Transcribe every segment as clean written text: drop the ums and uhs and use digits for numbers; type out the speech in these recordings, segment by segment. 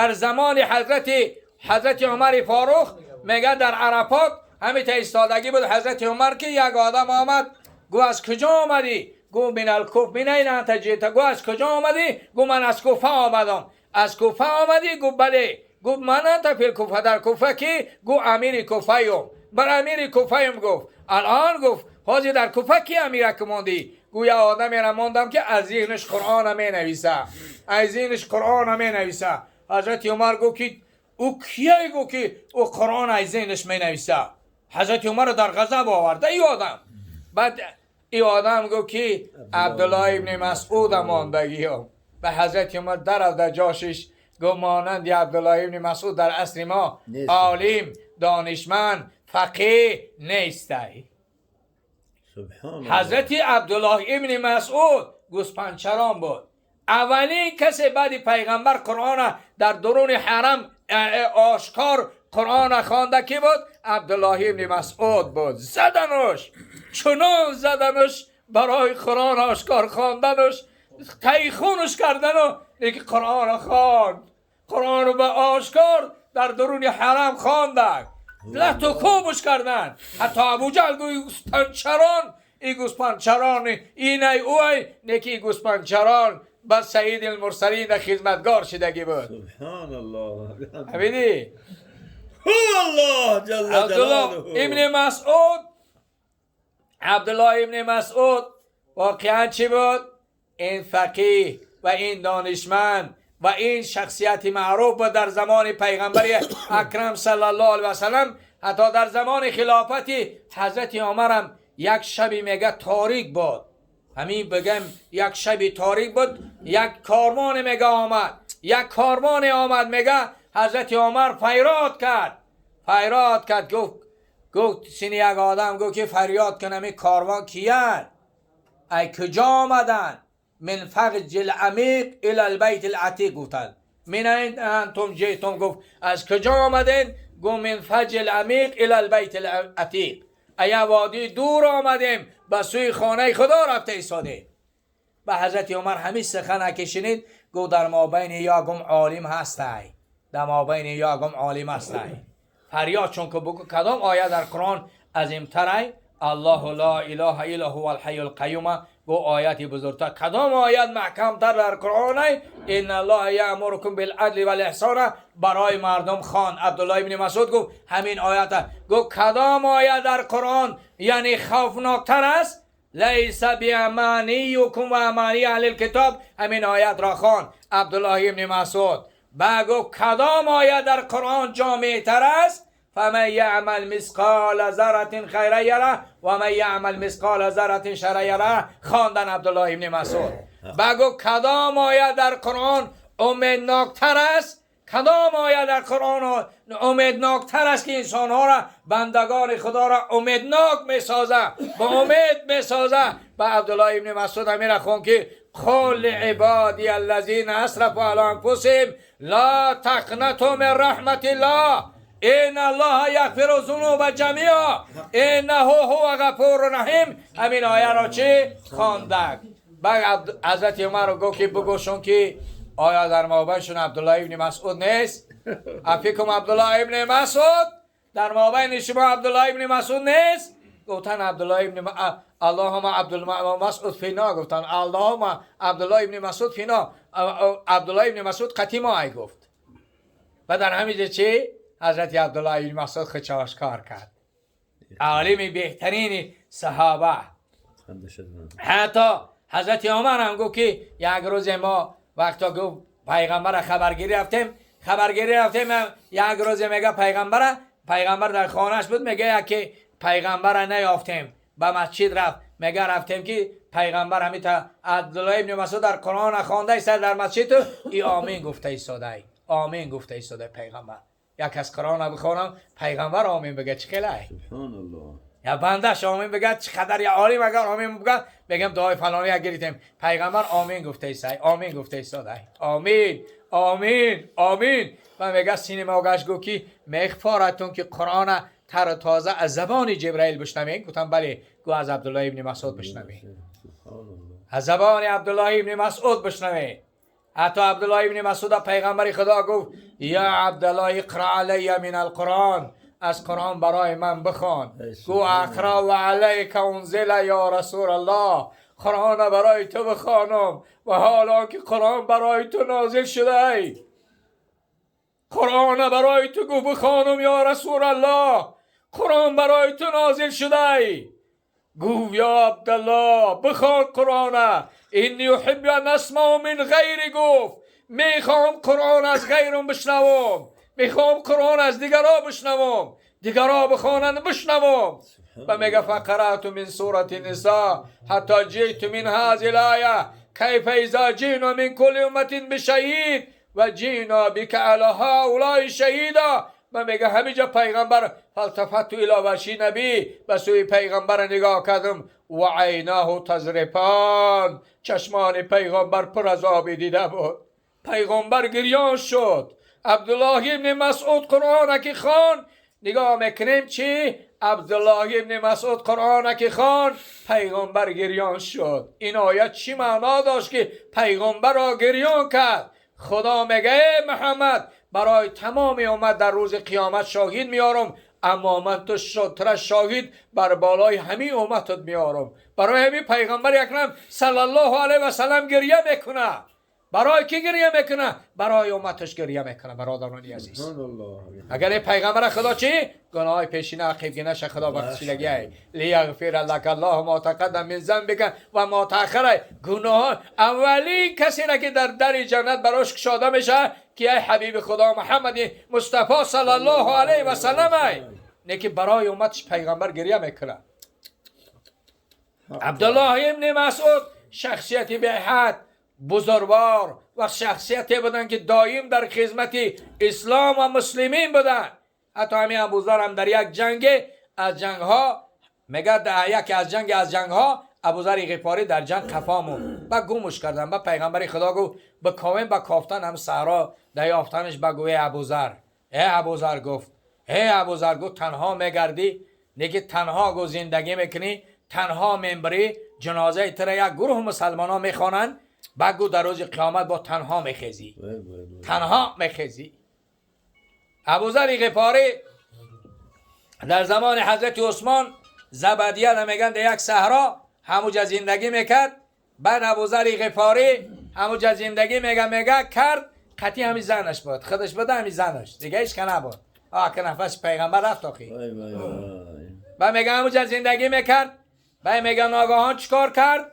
Дар замони ҳазрати Умари Форуқ, мега, дар Арафот ҳамита истодагӣ буд ҳазрати Умар, ки як одам омад. Гӯ: «Аз куҷо омадӣ?» Гӯ: «من الكوفة». من أين أنت جئت? Гӯ: «Аз куҷо омадӣ?» Гӯ: «Ман аз Куфа омадам». «Аз Куфа омадӣ?» Гӯ: «Бале». Гӯ: «من أنت في الكوفة?» Дар Куфа кӣ? Гӯ: «Амири Куфаюм, бар амири Куфаем». Гуфт: «Алан», гуфт, «ҳозир дар Куфа ки амира ки мондӣ?» Гӯ: «Я одамеро мондам, ки аз зеҳнаш Қуръона менависа, аз зеҳнаш Қуръона менависа». Ҳазрати Умар гуфт, ки ӯ кие? Гӯ, ки ӯ Қуръон аз зеҳнаш менависа. Ҳазрати Умарро дар ғазаб оварда ин одам. Баъд ин одам гуфт, ки Абдуллоҳ ибни Масъуд мондагиам. Ба ҳазрати Умар дарав дар ҷошиш гуфт: «Монанди Абдуллоҳ ибни Масъуд дар асри мо нест. Олим, донишманд, фақеҳ нестай». Субҳоналлоҳ. Ҳазрати Абдуллоҳ ибни Масъуд гӯспандчарон буд. Аввалин касе баъди пайғамбар Қуръона дар дуруни ҳарам ошкор Қуръона хонда ки буд? Абдуллоҳ ибни Масъуд буд. Задануш, чунон задануш барои Қуръон ошкор хондануш, тайхунуш кардану, леки Қуръона хонд. Қуръонро ба ошкор дар дуруни ҳарам хонданд, лату кӯбуш карданд. Ҳатто Абуҷаҳл гӯй: «Гӯспандчарон, и гӯспандчарон инай, уай». Неки гӯспандчарон ба Саиди Мурсалин хизматгор шидагӣ буд. Субҳоналлоҳ. Ҳабиди. Аллоҳ ҷалла Абдуллоҳ ҷалолуҳу. Ибни Масъуд, Абдуллоҳ ибни Масъуд воқеан чӣ буд? Ин фақеҳ ва ин донишманд ва ин шахсияти маъруф буд дар замони пайғамбари акрам саллаллоҳу алайҳи васаллам. Ҳатто дар замони хилофати ҳазрати Умарам як шаби, мега, торик буд. Ҳамин бигем, як шаби торик буд, як корвоне, мега, омад, як корвоне омад. Мега, ҳазрати Умар файрод кард, файрод кард, гуфт сини як одам, гуфт, ки фарёд кун: «Ҳамин корвон киян? Ай куҷо омаданд?» من فج العمیق الى البیت العتیق. گفتند: من أين أنتم جئتم؟ گفت: «از کجا آمدین؟» گفت: من فج العمیق الى البیت العتیق. ایا وادی دور آمدیم، به سوی خانه خدا رفته ایستادیم. به حضرت عمر همین سخن که شنید، گفت: «در مابین یاگم عالم هستی، در مابین یاگم عالم هستی. فریاد چون که بگو کدام آیه در قرآن عظیمتر؟ الله لا اله الا هو الحی القیوم». گو آیت بزرگتر، کدام آیت محکمتر در قرآن؟ ان الله یامرکم بالعدل والاحسان. برای مردم خواند عبدالله ابن مسعود. گفت همین آیت. گفت: «کدام آیت در قرآن یعنی خوفناکتر است؟» لیس بامانیکم و امانی اهل الکتاب. همین آیت را خواند عبدالله ابن مسعود. بعد گفت: «کدام آیت در قرآن جامع تر است؟» فمن یعمل مثقال ذره خیرا یره و من یعمل مثقال ذره شرا یره. خواندن عبدالله ابن مسعود. بعد گفت: «کدام آیت در قرآن امیدناکتر است؟ کدام آیت در قرآن امیدناکتر است که انسانها را، بندگان خدا را امیدناک میسازه، با امید میسازه؟» به عبدالله ابن مسعود امیر خون که قل لعبادی الذین اسرفوا علی انفسهم لا تقنطوا من رحمت الله ان الله یغفر الذنوب جمیعا انه هو غفور رحیم. همین آیه را چی خواندک. بعد حضرت عمر رو گفت که بگوشون که آیا در مابینشون عبدالله ابن مسعود نیست؟ أفيكم عبدالله ابن مسعود؟ در مابین شما عبدالله ابن مسعود نیست؟ گفتن عبدالله ابن اللهم عبدالله مسعود فینا. گفتن اللهم عبدالله ابن مسعود فینا. عبدالله ابن مسعود قطی ما ای. گفت و در همینجا چی؟ حضرت عبدالله ابن مسعود خود آشکار کرد، عالم بهترین صحابه. خنده شد. حتی حضرت عمر هم گفت که یک روز ما وقتا، گفت، پیغمبر خبرگیری رفتیم، خبرگیری رفتیم. یک روز، میگه، پیغمبر در خانهش بود. میگه که پیغمبر نیافتیم، به مسجد رفت. میگه رفتیم که پیغمبر همین تا عبدالله ابن مسعود در قرآن خوانده است در مسجد، ای آمین گفته ایستاده، آمین گفته ایستاده پیغمبر. یک از قرآن بخوانم، پیغمبر آمین بگه، چه خیلی سبحان الله. یا بندش آمین بگه چقدر، یا عالم اگر آمین بگه، بگم دعای فلانی گرفتیم. پیغمبر آمین گفته ایسای، آمین گفته ایستاده، آمین، آمین، آمین. و میگه سینما گشت، گفت که میخفارتون که قرآن تر و تازه از زبان جبرائیل بشنوین؟ گفتم بله. گو از عبدالله ابن مسعود بشنوین. سبحان الله. از زبان عبدالله ابن مسعود بشنوین. حتی عبدالله ابن مسعود پیغمبر خدا گفت یا عبدالله اقرا علی من القرآن، از قرآن برای من بخوان. گو اقرا و علیک انزل یا رسول الله، قرآن برای تو بخوانم و حالا که قرآن برای تو نازل شده ای. قرآن برای تو گو بخوانم یا رسول الله، قرآن برای تو نازل شده ای. گو یا عبدالله بخوان قرآن، اینی احب ان اسمع من غیری. گفت میخوام قرآن از غیرم بشنوم، میخوام قرآن از دیگرا بشنوم، دیگرا بخوانند بشنوم. و میگه فقرأت من سورة النساء حتی جئت من هذه الآیه کیف اذا جئنا من کل امة بشهید و جئنا بک علی هؤلاء شهیدا. و میگه همینجا پیغمبر فالتفت الی وجه نبی، به سوی پیغمبر نگاه کردم و عیناه تذرفان، چشمان پیغمبر پر از آب دیده بود. پیغمبر گریان شد. عبدالله ابن مسعود قرآن که خوان، نگاه میکنیم چی؟ عبدالله ابن مسعود قرآن که خوان، پیغمبر گریان شد. این آیت چی معنا داشت که پیغمبر را گریان کرد؟ خدا میگه ای محمد برای تمام امت در روز قیامت شاهد میارم، اما من تو تر شاهد بر بالای همین امتت میارم. برای همین پیغمبر اکرم صلی الله علیه و سلم گریه میکنه. برای کی گریه میکنه؟ برای امتش گریه میکنه. برادران عزیز، اگر این پیغمبر خدا چی؟ گناه پیشینه عقیبگینش خدا بخشیدگی لیغفر لک الله ما تقدم من ذنبک و ما تأخر. گناه اولی کسی را که در در جنت براش کشاده میشه که ای حبیب خدا محمد مصطفی صلی الله علیه و سلم ای. نه که برای امتش پیغمبر گریه میکنه. عبدالله ابن مسعود شخصیتی به حد بزرگوار و شخصیتی بودن که دایم در خدمت اسلام و مسلمین بودن. حتی همین ابوذر هم در یک جنگ از جنگ ها میگه، در یکی از جنگ از جنگ ها ابوذر غفاری در جنگ قفا موند و گمش کردن. با پیغمبر خدا گفت به کاوین به کافتن هم صحرا دیافتنش به گوی ابوذر، ای ابوذر گفت، ای ابوذر گفت تنها میگردی، نگی تنها گو زندگی میکنی، تنها منبری، جنازه تر یک گروه مسلمان ها میخوانند، بگو در روز قیامت با تنها میخیزی، تنها میخیزی. ابوذر غفاری در زمان حضرت عثمان زبدیه میگن در یک صحرا هموجا زندگی میکرد. بعد ابوذر غفاری هموجا زندگی میگه کرد قطعی همین زنش بود، خودش بود همین زنش دیگه هیچ که نبود. آه که نفس پیغمبر رفت آخی. و میگه هموجا زندگی میکرد. بعد میگه ناگهان چیکار کرد؟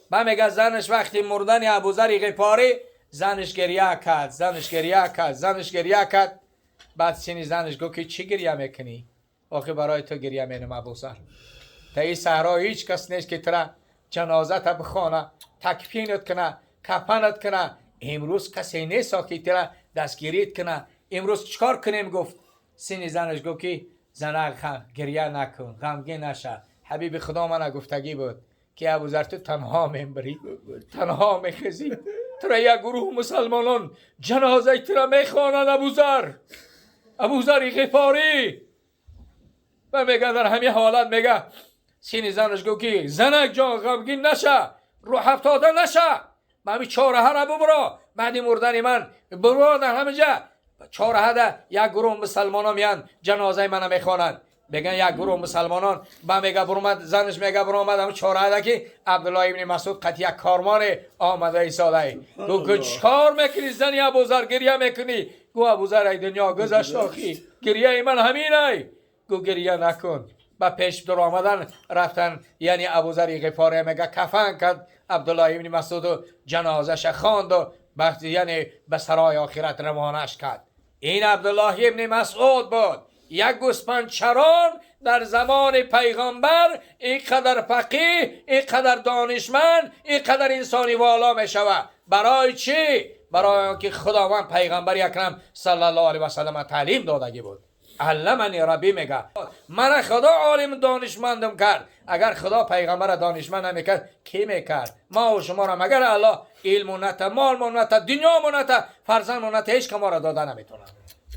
بعد میگه زنش وقتی مردن ابوذر غفاری زنش گریه کرد، زنش گریه کرد، زنش گریه کرد. بعد سینی زنش گفت که چی گریه میکنی؟ آخه برای تو گریه مینم ابوذر. تا این صحرا هیچ کس نیست که ترا جنازه تا بخوانه، تکفینت کنه، کفنت کنه. امروز کسی نیست که ترا دستگیریت کنه. امروز چیکار کنیم؟ گفت سینی زنش گفت که زنه گریه نکن، غمگین نشه. حبیب خدا من گفتگی بود که ابوذر تو تنها میبری، تنها میخزی، ترا یک گروه مسلمانان جنازه ترا میخوانند ابوذر، ابوذر غفاری. و میگه در همین حالت میگه سینی زنش گفت که زنک جان غمگین نشه، روح افتاده نشه، به همین چهارراه را ببرو، بعد مردن من برو در همه جا چهارراه ده یک گروه مسلمانان میان جنازه منو میخوانند. میگن یک گروه مسلمانان با میگه برآمد، زنش میگه برآمد هم چهارراه ده که عبدالله ابن مسعود قطعی یک کارمان آمده ایستاده. گفت که چیکار میکنی زنی ابوذر گریه میکنی؟ گفت ابوذر ای دنیا گذشت آخی، گریه من همین ای. گفت گریه نکن. با پیش در آمدن رفتن، یعنی ابوذر غفاری میگه کفن کرد عبدالله ابن مسعود و جنازش خواند و بعد یعنی به سرای آخرت روانش کرد. این عبدالله ابن مسعود بود، یک گوسفند چران در زمان پیغمبر، اینقدر فقیه، اینقدر دانشمند، اینقدر انسانی والا می شود. برای چی؟ برای آنکه خداوند پیغمبر اکرم صلی الله علیه و سلم تعلیم دادگی بود. علمنی ربی میگه من خدا عالم دانشمندم کرد. اگر خدا پیغمبر دانشمند نمیکرد کی میکرد؟ ما و شما را مگر الله علم نته، مال نته، دنیا نته، فرزند نته، هیچ که ما را داده نمیتونه.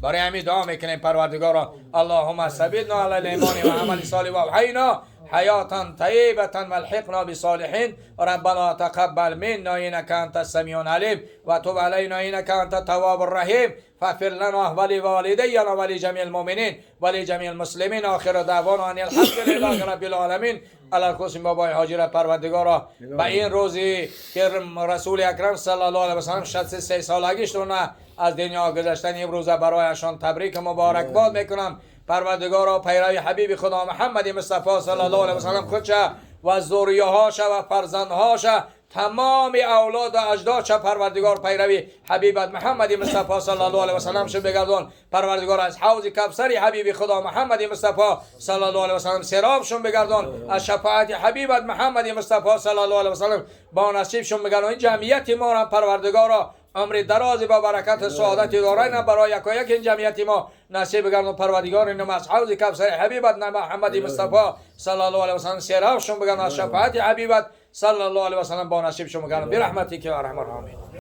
برای همین دعا میکنیم پروردگارا اللهم ثبتنا علی الايمان و عمل صالح و اوحینا حياة طيبة والحقنا بالصالحين. ربنا تقبل منا إنك أنت السميع العليم وتب علينا إنك أنت التواب الرحيم. فاغفر لنا ولوالدينا ولجميع المؤمنين ولجميع المسلمين. آخر دعوانا أن الحمد لله رب العالمين. علی‌الخصوص بابای حاجی را پروردگارا به این روزی که رسول اکرم صلی الله علیه و سلم 63 سالگیشون از دنیا گذشتن، امروز برایشان تبریک مبارک باد میکنم. پروردگارا پیروی حبیب خدا محمد مصطفی صلی الله علیه و سلم خودشه و ذریه هاشه و فرزندهاشه، تمام اولاد و اجدادش، پروردگار پیروی حبیبت محمد مصطفی صلی الله علیه و سلم شو بگردون. پروردگار از حوض کوثر حبیب خدا محمد مصطفی صلی الله علیه و سلم سیرابشون بگردون، از شفاعت حبیبت محمد مصطفی صلی الله علیه و سلم با نصیبشون بگردون. این جمعیت ما را پروردگارا عمر دراز با برکت سعادت دارین برای یک یک این جمعیت ما نصیب بگردون. پروردگار اینو از حوض کوثر حبیبت محمد مصطفی صلی الله علیه و سلم سیرابشون بگردون، از شفاعت حبیبت صلی الله علیه و سلم با نصیب شما بگردون. برحمتک یا ارحم الراحمین.